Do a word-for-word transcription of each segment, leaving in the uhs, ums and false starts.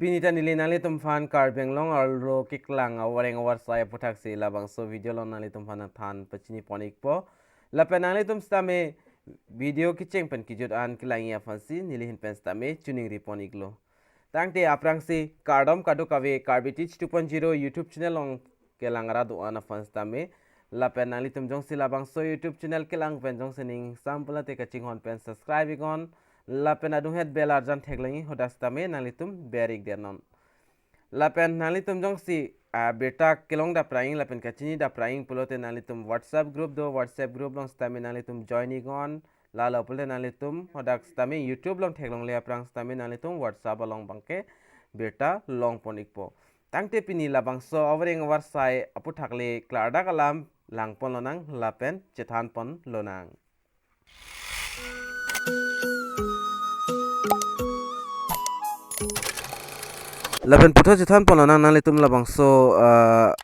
Pini ta neli nanglitum aphan Karbi Anglong arlo keklang avareng avarsai aputhaksi labangso video along nanglitum aphan than pachini pon ikpo. Lapen nanglitum sitame video kecheng pen kejut an kelang-i aphansi neli ahin pen sitame choningri pon iklo. Tangte aphrangsi kardom kadokave Karbi Teach two point zero YouTube channel along kelang arat do-an aphan sitame. Lapen nanglitum jongsi labangso YouTube channel kelang pen jongsi ning sam pulote kachinghon pen subscribe iknon. Lapen adunghet bell arjan theklong-i hadak sitame nanglitum ber ik det non. Lapen nanglitum jongsi, ah, birta kelong daprang lapen kachini daprang pulote nanglitum WhatsApp group do, WhatsApp group along sitame nanglitum join iknon. Lalo pulote nanglitum hadak sitame YouTube along theklongle aphrang sitame nanglitum WhatsApp along abangke birta long pon ikpo. Tangte pini labangso avareng avarsai aputhak le klardak alam lang pon lonang lapen chethan pon lonang. Lapen puthot chethan pon lonang nanglitum labangso, ah,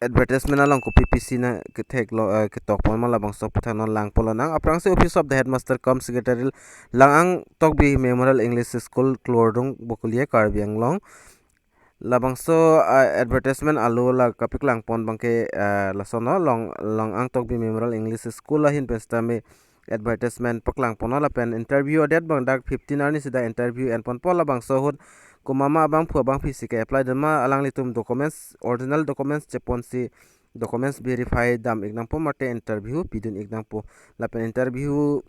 advertisement along kopi pisi nangkethek lo, eh, ketok pon ma labangso aputhak non lang pon lonang. Aphrangsi Office of the Headmaster cum Secretary, Lang'ang Tokbi Memorial English School, Klordung, Bokolia, Karbi Anglong. Labangso, ah, advertisement alo la kapeklang pon abangke, eh, lason lo, Long, Lang'ang Tokbi Memorial English School ahin pen sitame advertisement paklang ponlo lapen interview adet abang dak fifteen arni sida interview en ponpo. Labangso ahut komat ma abangphu abangphi si ke-apply dun ma alanglitum documents, original documents cheponsi documents verify dam ik nangpo mate interview pidun ik nangpo. Lapen interview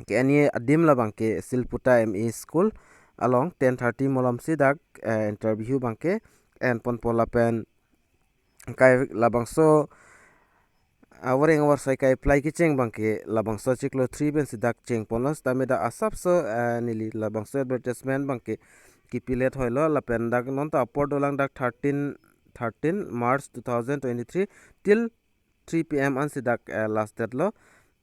ke-en-i adim labangke Silputa M E School along ten thirty malomsi dak, eh, interview abangke en ponpo lapen kai labangso avareng avarsai ke-apply kecheng abangke labangso chiklo three pensi dak cheng ponlo sitame dak asapso, eh, neli labangso advertisement abangke kipilet hoilo lapen dak non ta apor dolang dak thirteen, thirteen March two thousand twenty-three till three P M ansi dak, eh, last date lo.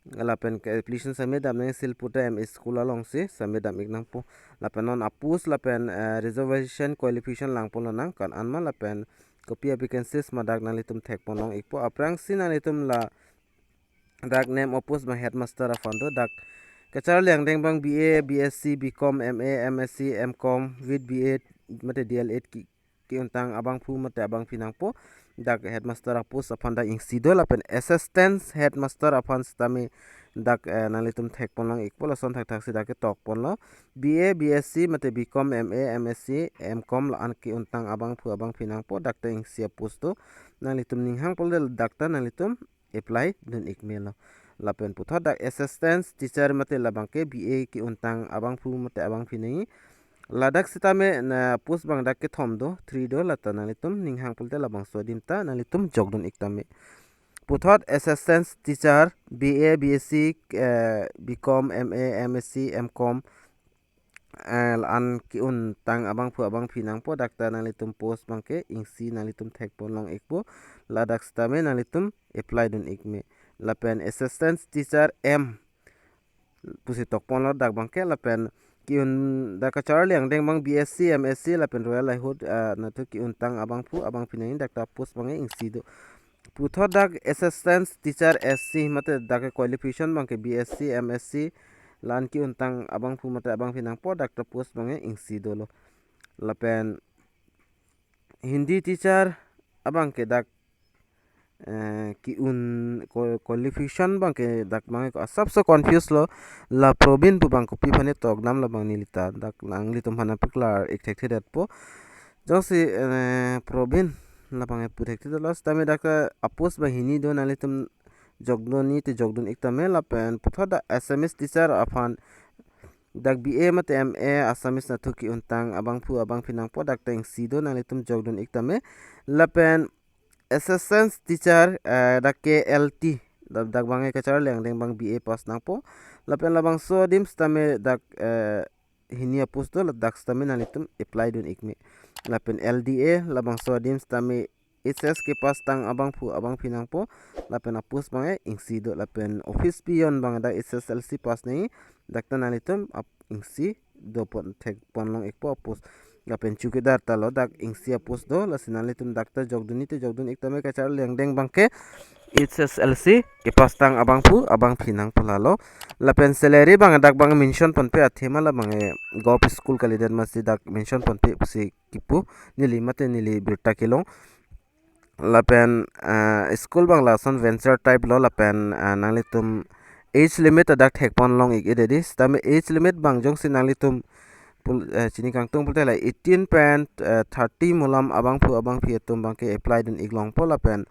Lapen ke application submit dam nang Silputa M E School alongsi submit dam ik nangpo. Lapen non a-post lapen, eh, reservation qualification lang pon lonang ko-an ma lapen kopi a-vacancies ma dak nanglitum thek pon long ikpo. Aphrangsi nanglitum ladak name a-post abang headmaster aphan do, dak kacharli angdeng abang B A, B S C, B Com, M A, M S C, M Com with B A mate D El Ed ke, ke-untang abangphu mate abangphi nangpo. Dak headmaster a-post aphan dak isi do lapen assistant headmaster aphan sitame dak, eh, nanglitum thek pon long ikpo, lason thakthaksi dak ketok ponlo. B A, B S C mate B Com, M A, M S C, M Com la-an ke-untang abangphu abangphi nangpo, dak ta isi a-post do. Nanglitum ning hang pulote dak ta nanglitum apply dun ik melo. Lapen puthot dak assistant teacher mate labangke B A ke-untang abangphu mate abangphi nangji. Ladak sitame na post abang dak kethom do, three do, la ta nanglitum ning hang pulote labangso adim ta nanglitum jok dun ik tame. Puthot assistant teacher, B A, B S C, eh, B Com, M A, M S C, M Com, eh, la-an ke-untang abangphu abangphi nangpo, dak ta nanglitum post abangke isi nanglitum thek pon long ikpo. Ladak sitame nanglitum apply dun ik me. Lapen assistant teacher M pusi tok ponlo dak abangke, lapen ke-un dak kacharli angdeng abang B S C, M S C lapen Royal Livelihood, ah, anatthu ke-untang abangphu abangphi nangji, dak ta post abangke isi do. Puthot dak assistant teacher S C mate dak ke qualification abangke B S C, M S C la-an ke-untang abangphu mate abangphi nangpo, dak ta post abangke isi dolo. Lapen Hindi teacher abangke dak, eh, ke-un qua-, qualification abangke dak abangke asapso confuse lo, la Probin pu abang kopi aphan tok dam, labang neli ta dak nanglitum aphan paklar ik thekthedetpo. Jongsi, eh, Probin labang pu thekthedetlo sitame dak a-post abang hini do, nanglitum jok dun nangji te jok dun ik tame. Lapen puthot dak Assamese teacher aphan dak B A mate M A Assamese anatthu ke-untang abangphu abangphi nangpo, dak ta isi do, nanglitum jok dun ik tame. Lapen assistant teacher, eh, dak ke L T, dak, dak abangke kacharli angdeng abang B A pass nangpo. Lapen labangso adim sitame dak, eh, hini a-post do, ladak sitame nanglitum apply dun ik me. Lapen L D A, labangso adim sitame H S ke pass tang abangphu abangphi nangpo, lapen a-post abangke isi do, lapen office peon abang dak H S L C pass nangji, dak ta nanglitum ap-, isi do pon thek pon long ikpo a-post. Lapen chowkidar ta lo, dak isi a-post do, lasi nanglitum dak ta jok dun nangji te jok dun ik tame, kacharli angdeng abangke H S L C kepass tang abangphu abangphi nangpo lalo. Lapen salary abang dak abang mention ponpe, athema labang e govt school kalidet amatsi dak mention ponpe pusi kipu, neli mate neli birta kelong. Lapen ah, school abang lason venture type lo, lapen ah, nanglitum age limit ta dak thekpon long ik ededi, sitame age limit abang jongsi nanglitum pul- eh, chini kangtung pulote la eighteen pen eh, thirty mulam abangphu abangphi atum abangke apply dun ik longpo. Lapen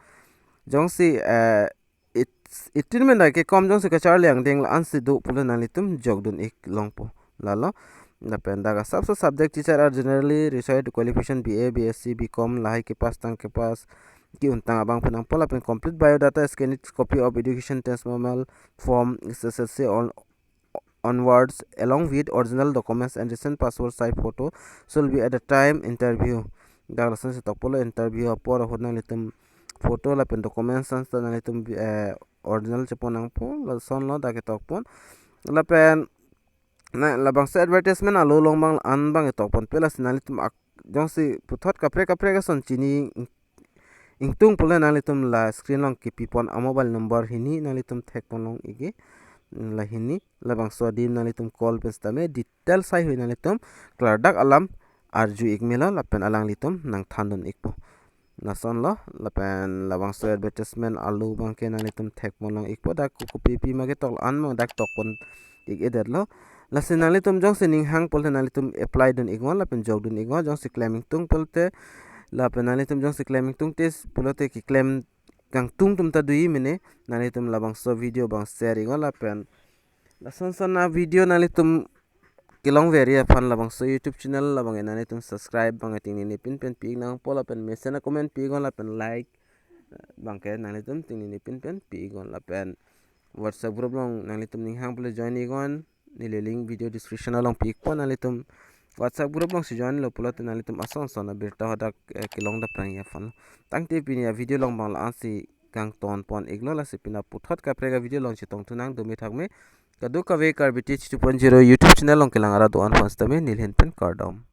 jongsi eh, it- eighteen pen dak kekom jongsi kacharli angdeng la-ansi do pulo nanglitum jok dun ik longpo lalo. Lapen dak asapso subject teacher are generally required qualification B A, B S C, B Com lahai kepass tang kepass ki-un tang abangphu nangpo. Lapen complete biodata, scanned copy of education testimonial form, H S L C on onwards along with original documents and recent passport size photo should be at the time interview. Dak lasonsi tokpo lo, interview apor ahut nanglitum photo lapen documents ansa nanglitum eh, original chepon nangpo, lason lo dak ketokpon. Lapen na labangso advertisement alo along abang an abang ketokponpe, lasi nanglitum ak- jongsi puthot kaprek kaprek ason chini ingtung pulo nanglitum la screen along kipipon a mobile number hini nanglitum thekpon long ik ke, la hini labangso adim nanglitum call pen sitame details haihui nanglitum klardak alam arju ik melo lapen alanglitum nangthan dun ikpo. Lason lo, lapen labangso advertisement alo abangke nanglitum thekpon long ikpo, dak kopi pi ma ketok an abang dak tokpon ik edet lo. Lasi nanglitum jongsi ning hang pulote nanglitum apply dun iknon lapen jok dun iknon, jongsi klem ingtung pulote. Lapen nanglitum jongsi klem ingtungte pulote keklem kangtung atum ta do-i mene, nanglitum labangso video abang share iknon. Lapen lason son avideo nanglitum kelongver-i aphan labangso YouTube channel labang nanglitum subscribe abang tingnini pinpen pi ik nangpo, lapen mesen a comment pi iknon, lapen like abangke nanglitum tingnini pinpen pi iknon. Lapen WhatsApp group along nanglitum ning hang pulote join iknon, neli link video description along pi ikpo, nanglitum WhatsApp group alongsi join lo pulote nanglitum ason son abirta hadak eh, kelong dapprang aphan. Tangte pini avideo along abang la-ansi kangtonpon iklo, lasi pini puthot kaprek avideo along chetongthu nang, dome thakme. Kadokave Karbi Teach two point zero YouTube channel along kelang arat do-an aphan sitame neli ahin pen kardom.